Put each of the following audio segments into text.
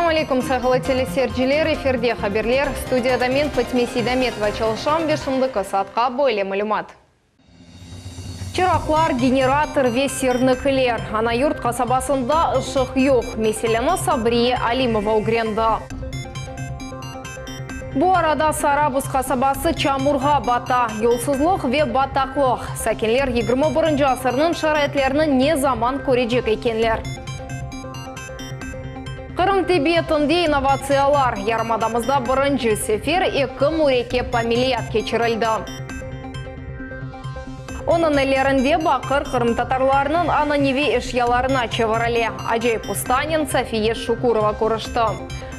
Selâm aleyküm, sayğılı teleseyirciler, efirde haberler, studiyada men, Fatime Seydametova, çalışam ve şimdiki saatqa böyle malümat. Çıraqlar, generator ve sernikler. Ana-Yurt qasabasında ışıq yoq. Meseleni Sabriye Alimova ögrendi. Bu arada Sarabuz qasabası çamurğa bata, yolsuzlıq ve bataqlıq. Sakinler yigirmi birinci asırnıñ şaraitlerini ne zaman körecek ekenler? Qırım tibbiyetinde innovatsiyalar, yarımadamızda birinci sefer eki mürekkep ameliyat keçirildi. Onıñ ellerinde baqır qırımtatarlarnıñ ananeviy eşyalarına çevirile. Acayip ustanen Safiye Şukurova körüşti.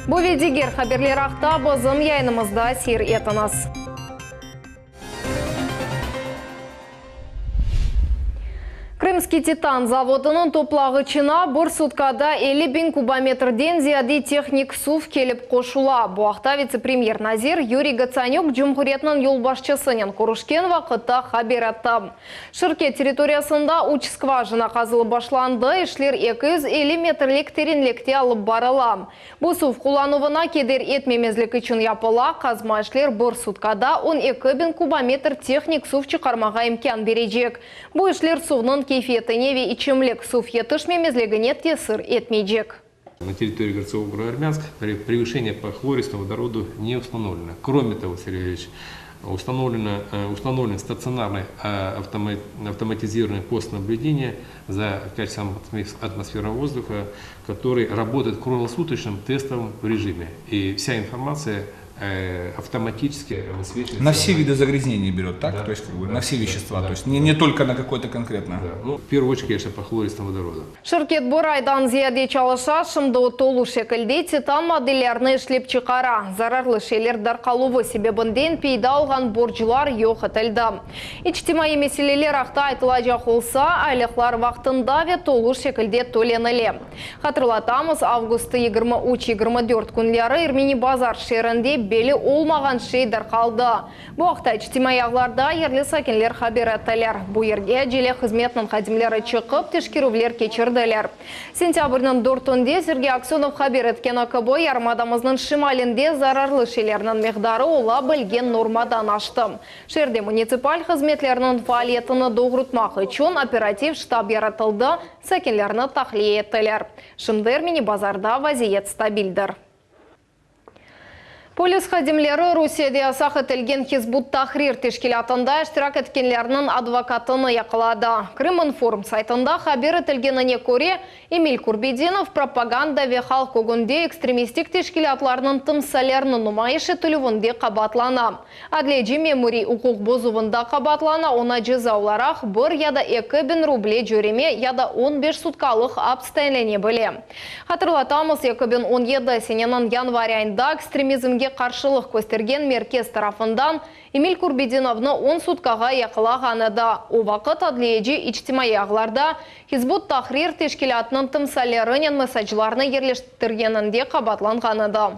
Bu ve diger haberler aqta bizim yayınımızda seyir etiñiz. Krımskiy titan zavodınıñ toplağıçına bir sutkada 50 biñ kubometrden ziyade tehnik suv kelip qoşula. Bu aqta vitse-premyer nazir Yuriy Gotsanük cumhuriyetniñ yolbaşçısınen körüşken vaqıtta haber etti. Şirket territoriyasında üç skvajina qazılıp başlandı, işler 250 metrlik terenlikte alıp barıla. Bu suv qullanuvına keder etmemezlik içün yapıla, qazma işler bir sutkada 12 biñ kubometr tehnik suv çıqarmağa imkân berecek. Bu işler suvnıñ keyfiyetine ve içimlik suv yetişmemezligine tesir etmeycek. На территории городского округа Армянск превышение по хлористому водороду не установлено. Кроме того, Сергей Валерьевич, установлено, установлен стационарный автоматизированный пост наблюдения за качеством атмосферного воздуха, который работает в круглосуточном тестовом режиме. И вся информация автоматически высвечивается. На все виды загрязнений берет, так? Да. То есть как бы Да, на все да, вещества, да, то есть не, не только на какой-то конкретно. Да. Ну, в первую очередь, конечно, по хлористому водороду. Şirket bir aydan ziyade çalışa, şimdi o tolu şekilde titan maddelerini işlep çıqara. Zararlı şeyler darqaluvı sebebinden peyda olğan borclar yoq etildi. İçtimaiy meseleler aqta aytılacaq olsa, aylıqlar vaqtında ve tolu şekilde tölenile. Hatırlatamız, avgustı 23-24 künleri Ermeni Bazar şeerinde belli olmağan şey darqaldı. Bu aqta içtimaiy ağlarda yerli sakinler haber ettiler. Bu yerge acele hızmetniñ hadimleri çıqıp, teşkerüvler keçirdiler. Sentâbrniñ dörtünde Sergey Aksönov haber etkeni kibi, yarımadamıznıñ şimalinde zararlı şeylerniñ miqdarı ola bilgen normadan aştı. Şeerde munitsipal hızmetlerniñ faaliyetini doğrutmaq içün operativ ştab yaratıldı, sakinlerni tahliye ettiler. Şimdi Ermeni Bazarda vaziyet stabildir. Polis hadimleri Rusiyede yasaq etilgen Hizb ut-Tahrir teşkilâtında iştirak etkenlerniñ advokatını yaqaladı. Krıminform saytında haber etilgenine köre, Emil Kurbedinov propaganda ve halq ögünde ekstremistik teşkilâtlarnıñ timsallerini numayış etilüvinde qabaatlana. Adliyeci memuriy uquq bozuvında qabaatlana, oña ceza olaraq bir ya da 2000 ruble cöreme ya da 15 sutkalıq aps tayinlene bile. Hatırlatamız, 2017 seneniñ yanvar ayında ekstremizmge qarşılıq köstergen merkez tarafından Emil Kurbedinovnı on sutkağa yaqalağan edi. O vaqıt adliyeci içtimaiy ağlarda Hizb ut-Tahrir teşkilâtınıñ timsallerinen mesaclarnı yerleştirgeninde qabaatlanğan edi.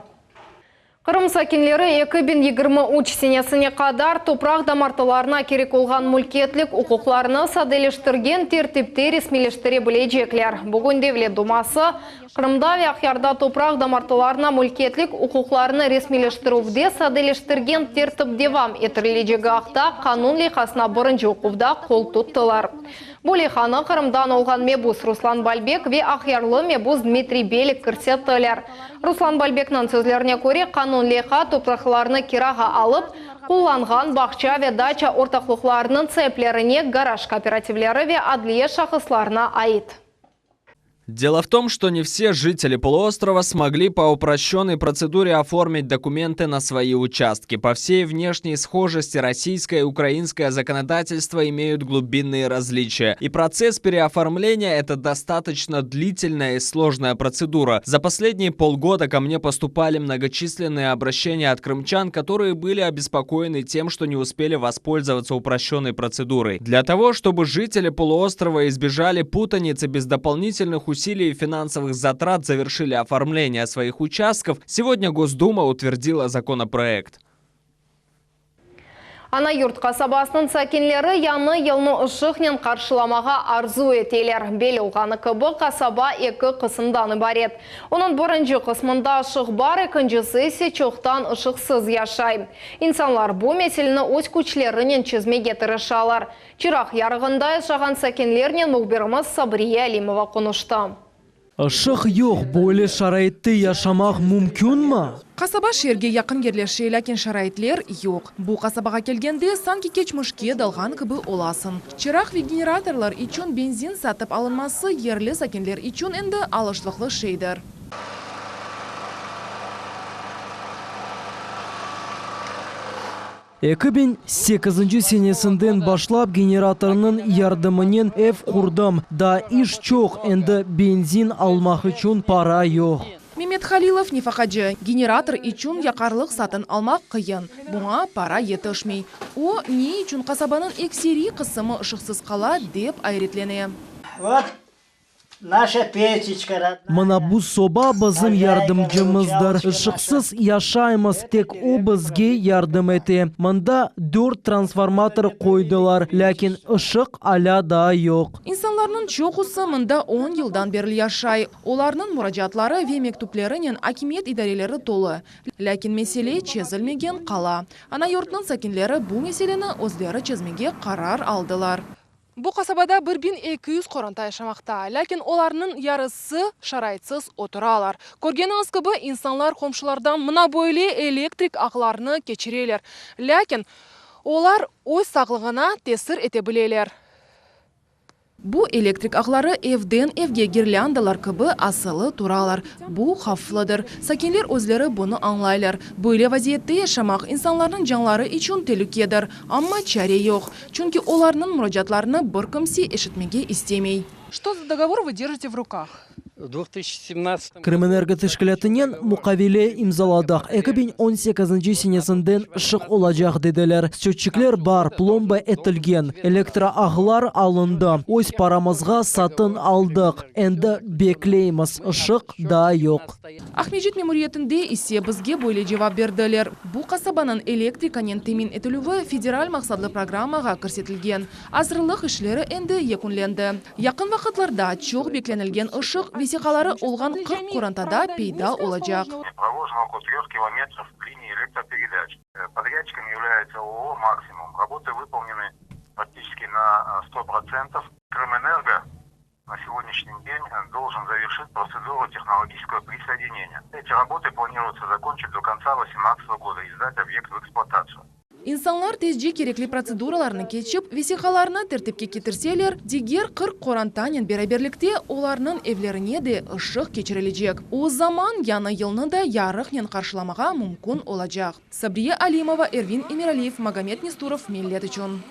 Qırım sakinleri 2023 senesine qadar topraq damartılarına kerek olğan mülkiyetlik uquqlarını sadeleştirgen tertipte resmiyleştire bilecekler. Bugün Devlet duması Qırımda ve Aqyarda topraq damartılarına mülkiyetlik uquqlarını resmiyleştirüvde sadeleştirgen tertip devam ettirilecegi aqta qanun leyhasına birinci oquvda qol tuttılar. Bu leyhanı Qırımdan olğan mebus Ruslan Balbek ve aqyarlı mebus Dmitriy Belik kirsettiler. Ruslan Balbekniñ sözlerine köre, qanun leyha topraqlarnı kirağa alıp qullanğan bağça ve daça ortaqlıqlarınıñ saiplerine, garaj kooperativleri ve adliye şahıslarına ait. Дело в том, что не все жители полуострова смогли по упрощенной процедуре оформить документы на свои участки. По всей внешней схожести российское и украинское законодательство имеют глубинные различия. И процесс переоформления – это достаточно длительная и сложная процедура. За последние полгода ко мне поступали многочисленные обращения от крымчан, которые были обеспокоены тем, что не успели воспользоваться упрощенной процедурой. Для того, чтобы жители полуострова избежали путаницы без дополнительных усилий и финансовых затрат завершили оформление своих участков, сегодня Госдума утвердила законопроект. Ana-Yurt qasabasınıñ sakinleri yañı yılnı ışıqnen qarşılamağa arzu eteler. Belli olğanı kibi, qasaba eki qısımdan ibaret. Onıñ birinci qısmında ışıq bar, ekincisi ise çoqtan ışıqsız yaşay. İnsanlar bu meseleni öz küçlerinen çezmege tırışalar. Çıraq yarığında yaşağan sakinlernen mühbirimiz Sabriye Alimova qonuştı. Işıq yoq, böyle şaraitte yaşamaq mümkünmi? Qasaba şeerge yaqın yerleşe, lâkin şaraitler yoq. Bu qasabağa kelgende, sanki keçmişke dalğan kibi olasıñ. Çıraq ve generatorlar içün benzin satıp alınması yerli sakinler içün endi alışlıqlı şeydir. 2008 senesinden başlap generatornıñ yardımınen ev qurdım. Daa iş çoq, endi benzin almaq içün para yoq. Memet Halilov, nefaqacı, Generator içün yaqarlıq satın almaq qıyın, buña para yetişmey. O, ne içün qasabanıñ ekseriy qısımı ışıqsız qala, dep ayretlene. Vot naşa peçiçka rodnaya. Mına bu soba bizim yardımcımızdır. Işıqsız yaşaymız, tek o bizge yardım ete. Mında dört transformator qoydılar, lâkin ışıq alâ daa yoq. İnsanlarnıñ çoqusı mında on yıldan berli yaşay. Olarnıñ muracaatları ve mektüplerinen akimiyet idareleri tolu. Lâkin mesele çezilmegen qala. Ana-Yurtnıñ sakinleri bu meseleni özleri çezmege qarar aldılar. Bu qasabada 1200 qoranta yaşamaqta, lâkin olarnıñ yarısı şaraitsiz oturalar. Körgeniñiz kibi, insanlar qomşulardan mına böyle elektrik ağlarnı keçireler. Lâkin olar öz sağlığına tesir ete bileler. Bu elektrik ağları evden evge girlândalar kibi asılı turalar. Bu havflıdır. Sakinler özleri bunı añlaylar. Böyle vaziyette yaşamaq insanlarnıñ canları içün telükedir. Amma çare yoq. Çünki olarnıñ muracaatlarını bir kimse eşitmege istemey. Что за договор вы держите в rukah? Krımenergo teşkilâtınen muqavele imzaladıq. 2018 senesinden ışıq olacaq, dediler. Sçötçikler bar, plomba etilgen, elektroağlar alındı, öz paramızğa satın aldıq. Endi bekleymiz, ışıq daa yoq. Aqmescit memuriyetinde ise bizge böyle cevap berdiler, bu qasabanıñ elektrikanen temin etilüvi federal maqsatlı programmağa kirsetilgen. Azırlıq işleri endi yekünlendi. Yaqın vaqıtlarda çoq beklenilgen ışıq vesiqaları olğan 40 qorantada peyda olacaq. На сегодняшний день должен завершить процедуру технологического присоединения. Эти работы планируется закончить до конца 2018 года и сдать объект в эксплуатацию. İnsanlar tezce kerekli protseduralarnı keçip, vesiqalarnı tertipke ketirseler, diger 40 qorantanen beraberlikte olarnıñ evlerine de ışıq keçirilecek. O zaman yañı yılnı da yarıqnen qarşılamağa mümkün olacaq. Sabriye Alimova, Ervin Emiraliyev, Magomed Nesturov, Millet içün.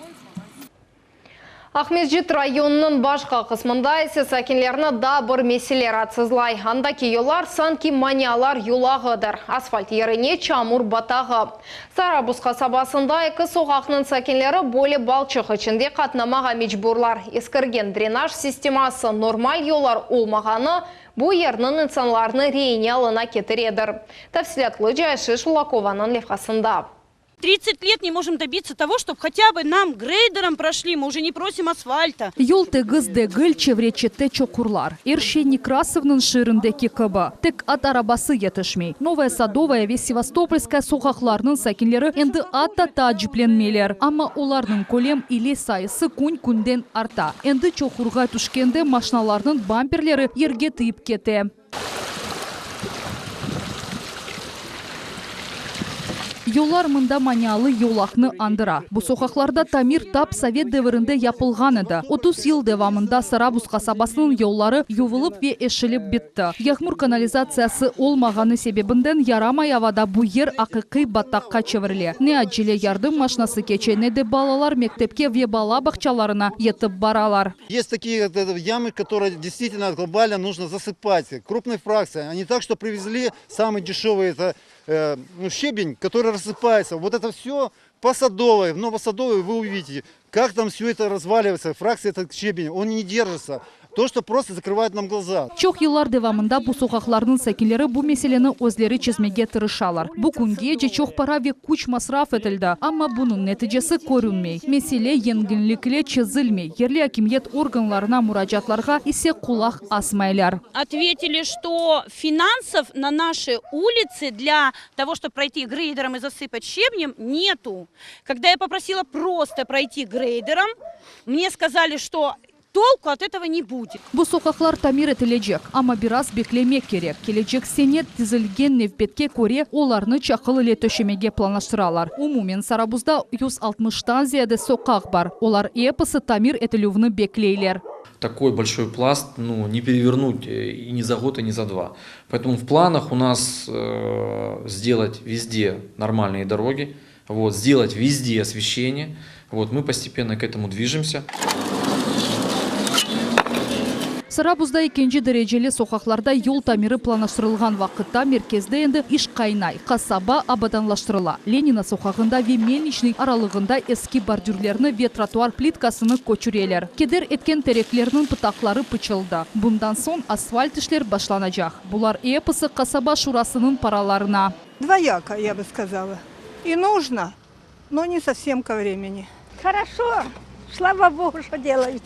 Aqmescit rayonınıñ başqa qısmında ise sakinlerni daa bir mesele raatsızlay. Andaki yollar sanki manialar yolağıdır, asfalt yerine çamur batağı. Sarabuz qasabasında eki soqaqnıñ sakinleri böyle balçıq içinde qatnamağa mecburlar. Eskirgen drenaj sisteması, normal yollar olmağanı bu yerniñ insanlarını reine alına ketiredir. Tafsilâtlıca Ayşe Şulakovanıñ levhasında. 30 let не можем добиться того, чтобы хотя бы нам грейдером прошли, мы уже не просим асфальта. Yol tegiz degil, çevre-çette çoqurlar. Er şey Nekrasovnıñ şiirindeki kibi. Tek at arabası yetişmey. Novaya Sadovaya ve Sevastopolskaya soqaqlarınıñ sakinleri endi atta taaciplenmeyler. Amma olarnıñ kölem ile sayısı kün-künden arta. Endi çoqurğa tüşkende maşinalarnıñ bamperleri yerge tiyip kete. Yollar mında manialı yolaqnı añdıra. Bu soqaqlarda tamir tap sovet devirinde yapılğan edi. 30 yıl devamında Sarabuz qasabasınıñ yolları yuvulıp ve eşilip bitti. Yağmur kanalizatsiyası olmağanı sebebinden yaramay avada bu yer aqiqiy bataqqa çevirile. Ne acele yardım maşinası keçe, ne de balalar mektepke ve bala bağçalarına yetip baralar. Есть такие ямы, которые действительно глобально нужно засыпать. Крупной фракции. А не так, что привезли самый дешевый это, ну, щебень, который рассыпается. Вот это все по Садовой, в Новосадовой вы увидите, как там все это разваливается. Фракция этот щебень, он не держится. То, что просто закрывает нам глаза. Çoq yıllar devamında bu soqaqlarnıñ sakinleri bu meseleni özleri çezmege tırışalar. Bu küngece çoq para ve küç masraf etildi, amma bunıñ neticesi körünmey. Mesele yengillikle çezilmey, yerli akimiyet organlarına muracaatlarğa ise qulaq asmaylar. Ответили, что финансов на наши улицы для того, чтобы пройти грейдером и засыпать щебнем, нету. Когда я попросила просто пройти грейдером, мне сказали, что толку от этого не будет. Bu soqaqlar tamir etilecek, amma biraz beklemek kerek. Kelecek sene tizilgen nevbetke köre olarnı çaqıl ile töşemege planlaştıralar. Umumen Sarabuzda 160-tan ziyade soqaq bar. Olar episi tamir etilüvni bekleyler. Такой большой пласт ну, не перевернуть и не за год, и не за два. Поэтому в планах у нас э, сделать везде нормальные дороги, вот, сделать везде освещение. Вот, мы постепенно к этому движемся. Sarabuzda ekinci dereceli soqaqlarda yol tamiri planlaştırılğan vaqıtta merkezde endi iş qaynay, qasaba abadanlaştırıla. Lenina soqağında ve Melniçnıy aralığında eski bordürlerni ve trotuar plitkasını köçüreler. Keder etken tereklerniñ pıtaqları pıçıldı. Bundan soñ asfalt işler başlanacaq. Bular episi qasaba şurasınıñ paralarına. Двояко, я бы сказала. И нужно, но не совсем ко времени. Хорошо, слава богу, что делают.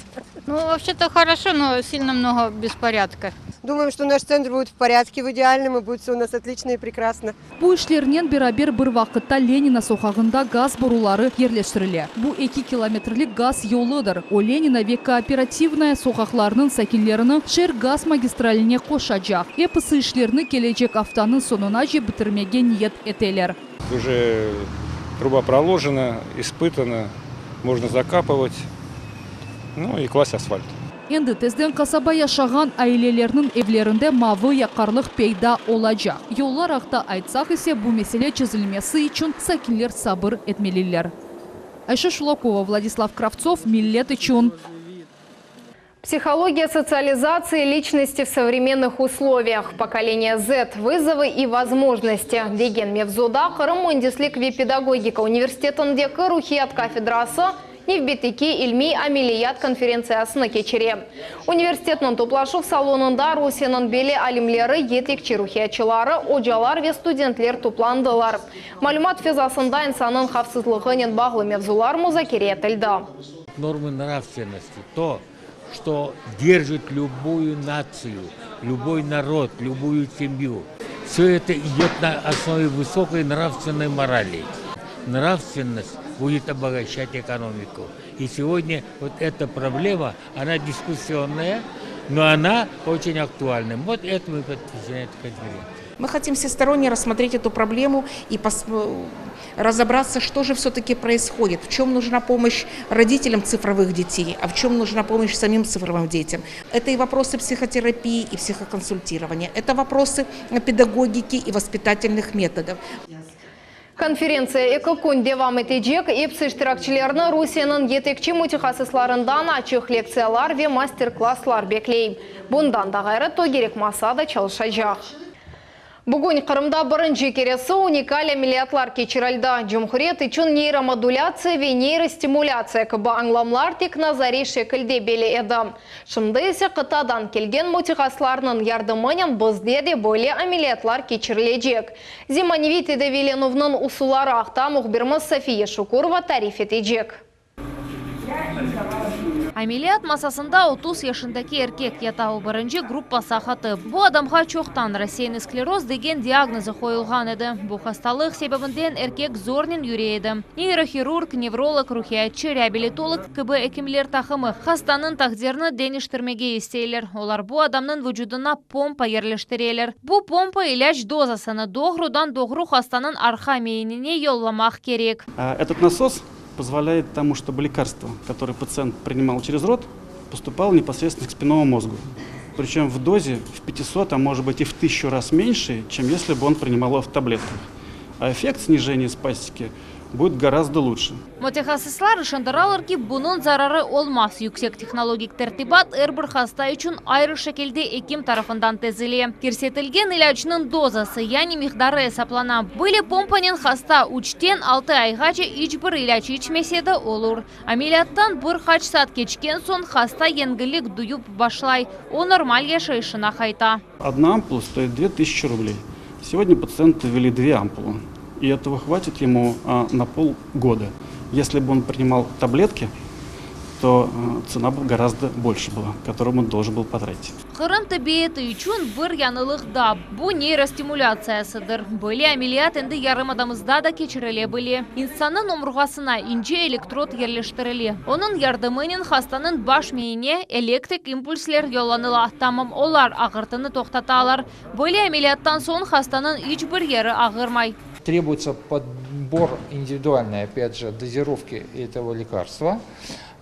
Ну, вообще-то хорошо, но сильно много беспорядка. Думаем, что наш центр будет в порядке, в идеальном, и будет все у нас отлично и прекрасно. Bu işlernen beraber bir vaqıtta Lenina soqağında gaz boruları yerleştirile. Bu 2 kilometrlik gaz yoludır. O Lenina ve Kooperativnaya soqaqlarınıñ sakinlerini şeer gaz magistraline qoşacaq. Episi işlerni kelecek aftanıñ soñunace bitirmege niyet eteler. Уже труба проложена, испытана, можно закапывать, ну и класть асфальт. Endi tezden qasaba yaşağan ailelerniñ evlerinde mavı yaqarlıq peyda olacaq. Yollar aqta aytsaq ise bu mesele çezilmesi içün sakinler sabır etmeliler. Ayşe Şulakova, Vladislav Kravtsov, Millet içün. Психология социализации личности в современных условиях. Поколение Z. Вызовы и возможности. Degen mevzuda Qırım müendislik ve pedagogika universitetindeki ruhiyat kafedrası nevbetteki ilmiy ameliyat konferentsiyasını keçire. Universitetniñ toplaşuv salonında Rusiyeniñ belli alimleri, yetekçi ruhiyatçıları, ocalar ve studentler toplandılar. Malümat fezasında insannıñ havfsızlığınen bağlı mevzular muzakere etildi. Нормы нравственности, то, что держит любую нацию, любой народ, любую семью. Все это идет на основе высокой нравственной морали. Нравственность будет обогащать экономику. И сегодня вот эта проблема, она дискуссионная, но она очень актуальна. Вот этому и посвящена эта конференция. Мы хотим всесторонне рассмотреть эту проблему и разобраться, что же все-таки происходит, в чем нужна помощь родителям цифровых детей, а в чем нужна помощь самим цифровым детям. Это и вопросы психотерапии и психоконсультирования, это вопросы педагогики и воспитательных методов. Konferentsiya eki kün devam etecek. Episi iştirakçilerni Rusiyeniñ yetekçi mütehassıslarından açıq lektsiyalar ve master-klasslar bekley. Bundan da ğayrı tögerek masa da çalışacaq. Bugün Qırımda birinci keresi unikal ameliyatlar keçirildi. Cumhuriyet içün neyromodulâtsiya ve neyrostimulâtsiya kibi añlamlar tek nazariy şekilde belli edi. Şimdi ise qıtadan kelgen mütehassıslarnıñ yardımınen bizde de böyle ameliyatlar keçirilecek. Zemaneviy tedaviylenüvniñ usulları aqta mühbirimiz Safiye Şukurova tarif etecek. Ameliyat masasında 30 yaşındaki erkek yata, o birinci gruppa saqatı. Bu adamğa çoqtan рассеянный skleroz degen diagnozı qoyulğan edi. Bu hastalıq sebebinden erkek zornen yüre edi. Neyrohirurg, nevrolog, ruhiyatçı, reabilitolog kibi ekimler taqımı hastanıñ taqdirini deñiştirmege isteyler. Olar bu adamnıñ vucudına pompa yerleştireler. Bu pompa ilâc dozasını doğrudan-doğru hastanıñ arqa miyine yollamaq kerek. Этот насос позволяет тому, чтобы лекарство, которое пациент принимал через рот, поступало непосредственно к спинному мозгу. Причем в дозе в 500, а может быть и в 1000 раз меньше, чем если бы он принимал его в таблетках. А эффект снижения спастики Будет гораздо лучше. Mütehassıslar işandıralar ki, bunıñ zararı olmaz, yüksek tehnologik tertibat er bir hasta içün ayrı şekilde ekim tarafından tizile. Kirsetilgen ilâcnıñ dozası, yani miqdarı esaplana. Böyle pompanen hasta üçten altı ayğace iç bir ilâc içmese de olur. Ameliyattan bir qaç saat keçken soñ hasta yengillik duyup başlay, o normal yaşayışına qayta. Одна ампула стоит 2000 рублей. Сегодня пациенту ввели две ампулы, и этого хватит ему на полгода. Если бы он принимал таблетки, то цена бы гораздо больше была, которую он должен был потратить. Qırım tibbiyeti içün bir yañılıq daa, bu neyrostimulâtsiyasıdır. Böyle ameliyat endi yarımadamızda da keçirile bile. İnsannıñ omurğasına ince elektrod yerleştirile. Onıñ yardımınen hastanıñ baş miyine elektrik impulsler yollanıla, tamam olar ağırtını toqtatalar. Böyle ameliyattan soñ hastanıñ iç bir yeri ağırmay. Требуется подбор индивидуальной, опять же, дозировки этого лекарства.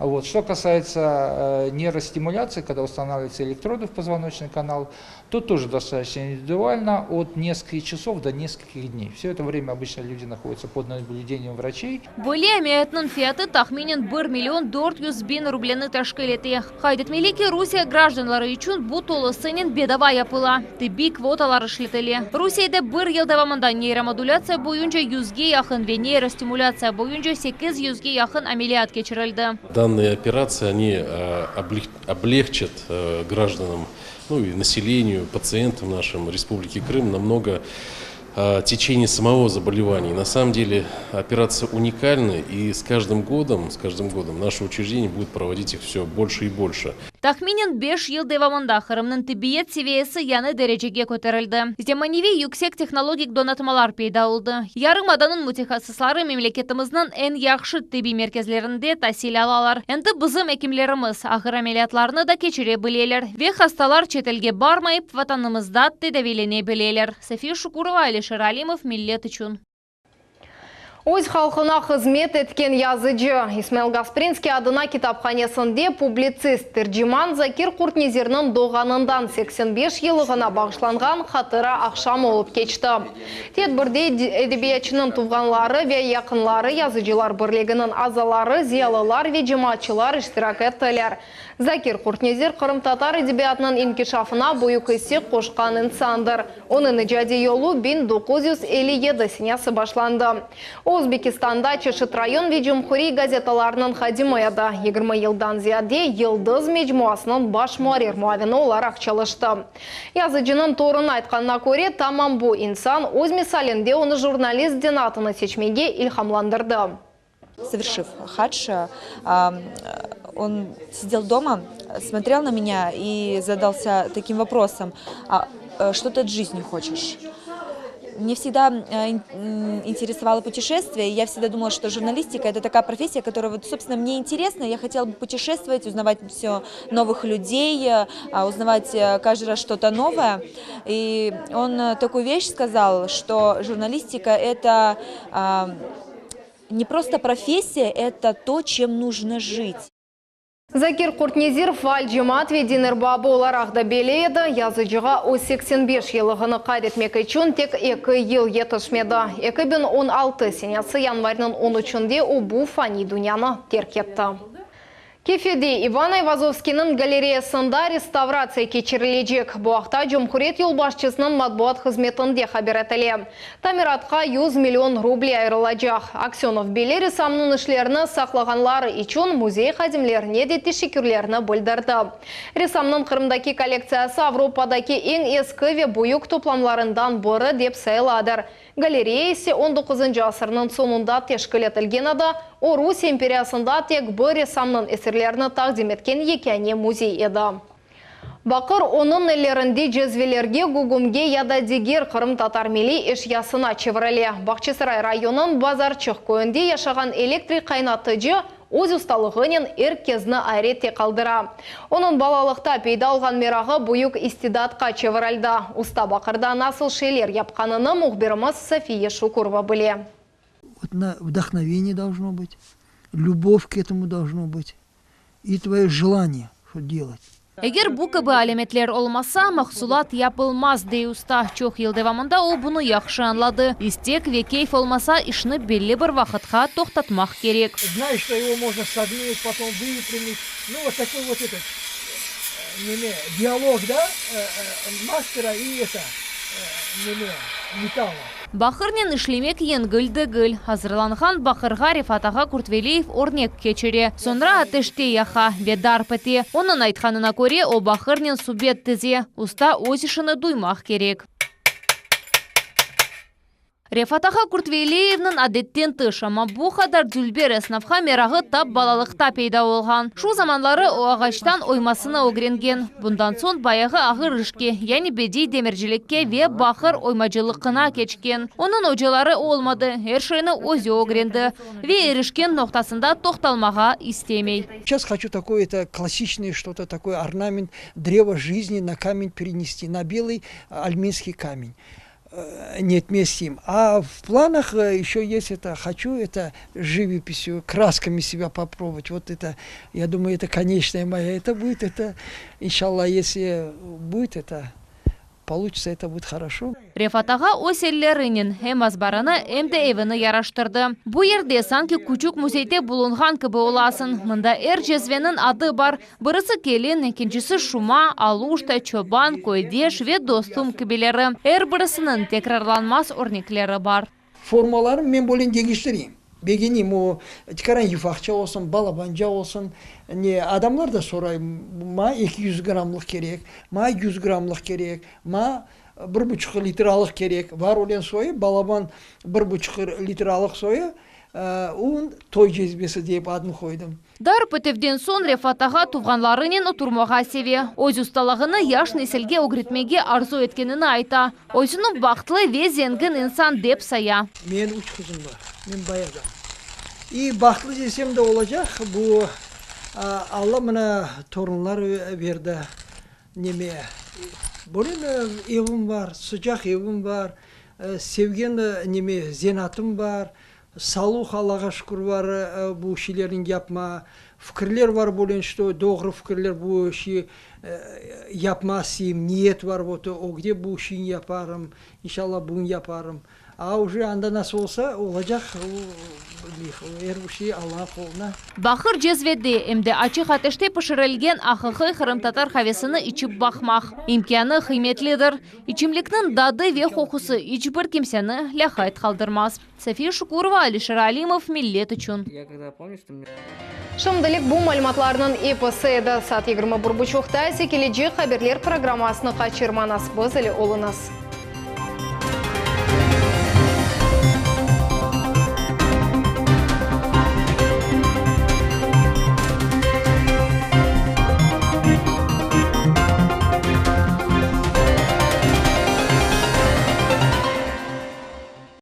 Вот. Что касается нейростимуляции, когда устанавливаются электроды в позвоночный канал, то тоже достаточно индивидуально, от нескольких часов до нескольких дней. Все это время обычно люди находятся под наблюдением врачей. Böyle ameliyatnıñ fiyatı tahminen 1 million 400 biñ rubleni teşkil ete. Qayd etmeli ki, Rusiye grajdanları içün bu tolusınen bedava yapıla, tibbiy kvotalar işletile. Rusiyede bir yıl devamında neyromodulâtsiya boyunca yüzge yaqın ve neyrostimulâtsiya boyunca 800ge yaqın ameliyat keçirildi. Данные операции, они облегчат гражданам, ну и населению, пациентам нашим Республики Крым намного течение самого заболевания. На самом деле операция уникальна, и с каждым годом, с каждым годом наше учреждение будет проводить их все больше и больше. Tahminen 5 yıl devamında Qırımnıñ tibbiyet seviyesi yañı derecege köterildi. Zemaneviy yüksek tehnologik donatmalar peyda oldı. Yarımadanıñ mütehassısları memleketimizniñ eñ yahşı tibbiy merkezlerinde tasil alalar. Endi bizim ekimlerimiz ağır ameliyatlarnı da keçire bileler ve hastalar çetelge barmayıp, vatanımızda tedaviylene bileler. Safiye Şukurova, Alişer Alimov, Millet içün. Öz halqına hızmet etken yazıcı, İsmail Gasprinskiy adına kitaphanesinde publitsist, terciman Zakir Qurtnezirniñ doğğanından 85 yıllığına bağışlanğan hatıra aqşamı olıp keçti. Tedbirde edebiyatçınıñ tuvğanları ve yaqınları, Yazıcılar birliginiñ azaları, ziyalılar ve cemaatçılar iştirak ettiler. Zakir Qurtnezir qırımtatar edebiyatınıñ inkişafına büyük isse qoşqan insandır. Onıñ icadiy yolu 1957 senesi başlandı. O, Özbekistanda çeşit rayon ve cumhuriy gazetalarnıñ hadimi edi. 20 yıldan ziyade Yıldız mecmuasınıñ baş muarrir muavini olaraq çalıştı. Yazıcınıñ torunı aytqanına köre, tamam bu insan öz misalinde onı jurnalist zenaatını seçmege ilhamlandırdı. Совершив хадж, он сидел дома, смотрел на меня и задался таким вопросом: а что ты от жизни хочешь? Мне всегда интересовало путешествие, и я всегда думала, что журналистика – это такая профессия, которая, вот, собственно, мне интересна. Я хотела бы путешествовать, узнавать все новых людей, узнавать каждый раз что-то новое. И он такую вещь сказал, что журналистика – это не просто профессия, это то, чем нужно жить. Zakir Qurtnezir faal cemaat ve din erbabı olaraq da belli edi. Yazıcığa öz 85 yıllığını qayd etmek içün tek eki yıl yetişmedi. 2016 senesi yanvarniñ 13-nde o bu faniy dünyanı terk etti. Kefede İvan Ayvazovskiyniñ galereyasında restavratsiya keçirilecek. Bu aqta cumhuriyet yolbaşçısınıñ matbuat hızmetinde haber etile. Tamiratqa 100 million ruble ayırılacaq. Aksönov belli ressamnıñ işlerini saqlağanları içün müzey hadimlerine de teşekkürlerini bildirdi. Ressamnıñ Qırımdaki kollektsiyası Avropadaki eñ eski ve büyük toplamlarından biri dep sayıladır. Galereya ise on doquzıncı asırnıñ soñunda teşkil etilgen edi, o Rusiye imperiyasında tek bir ressamnıñ eserlerini taqdim etken yekâne müzey edi. Baqır onıñ ellerinde cezvelerge, gügümge ya da diger qırımtatar milliy eşyasına çevirile. Bağçasaray rayonınıñ Bazarçıq köyünde yaşağan elektrik qaynatıcı öz ustalığınen er kezni ayrette qaldıra. Onıñ balalıqta peyda olğan merağı büyük istidatqa çevirildi. Usta baqırda nasıl şeyler yapqanını mühbirimiz Safiye Şukurova bile. Вот на вдохновение должно быть, любовь к этому должно быть и твое желание, что делать. Eger bu kibi alâmetler olmasa, mahsulat yapılmaz, dey usta. Çoq yıl devamında o bunı yahşı añladı, istek ve keyf olmasa, işni belli bir vaqıtqa toqtatmaq kerek. Znayu, çto ego mojno sognuti, potom vypryamit. Nu, vot takoy vot etot, neme, dialog, da, mastera i eto, neme, metala. Baqırnen işlemek yengil degil. Azırlanğan baqırğa Refat ağa Kurtveliyev örnek keçire, soñra ateşte yaqa ve darp ete. Onıñ aytqanına köre, o baqırnen subet tize. Usta öz işini duymaq kerek. Refat ağa Kurtveliyevniñ adetten tış, amma bu qadar dülber esnafqa merağı tap balalıqta peyda olğan. Şu zamanları o ağaçtan oymasını ögrengen. Bundan soñ bayağı ağır işke, yani bediy demircilikke ve baqır oymacılıqına keçken. Onıñ ocaları olmadı, er şeyni özü ögrendi ve erişken noqtasında toqtalmağa istemey. Seyças hoçu takoy eto klassiçnoye çto-to takoy ornament drevo jizni na kamen perenesti, na belıy alminskiy kamen. Netmez A v planах еще есть это, хочу это живописью, красками себя попробовать. Вот это, я думаю, это конечная моя. Это будет, это, иншалла, если будет это, получится, это будет хорошо. Refat ağa öz ellerinen em azbarını, em de evini yaraştırdı. Bu yerde sanki küçük müzeyde bulunğan kibi olasıñ. Mında er cezveniñ adı bar, Birisi kelin, ekincisi şuma, Aluşta, çoban, köydeş ve dostum kibileri. Er birisiniñ tekrarlanmaz örnekleri bar. Formalarını men böyle deñiştireyim. Begeneyim, o tikaran yufaqça olsun, balabanca olsun. Ne, adamlar da soray, maña 200 grammlıq kerek, maña 100 grammlıq kerek, maña bir buçuq litralıq kerek. Var ölen soyu, balaban bir buçuq litralıq soyu, un toy cezvesi dep adını qoydım. Darp etüvden soñ Refat ağa tuvğanlarınen oturmağa seve. Öz ustalığını yaş nesilge ögretmege arzu etkenini ayta. Özüni bahtlı ve zengin insan dep saya. Menim üç qızım bar. Men bay adam. İ, bahtlı desem de olacaq, bu Alla mına torunlar berdi. Neme, böyle evim bar, sıcaq evim bar, sevgen neme, zenatım bar, Saluh Allağa şükür var bu şeylerniñ yapma fikirler var bolen şto doğru fikirler bu şi yapma isteyim niyet var vot ögde bu şiñ yaparım inşallah buñ yaparım a uje anda nasıl olsa olacaq er bir şey Allañıñ qoluna. Baqır cezvede, em de açıq ateşte pişirilgen aqiqiy qırımtatar qavesini içip baqmaq imkânı qıymetlidir. İçimlikniñ dadı ve qoqusı iç bir kimseni lâqayt qaldırmaz. Safiye Şukurova, Alişer Alimov, Millet içün. Şimdilik bu malümatlarnıñ episi edi. Saat 21 buçuqta ise kelecek haberler programmasını qaçırmañız. Biz ile oluñız.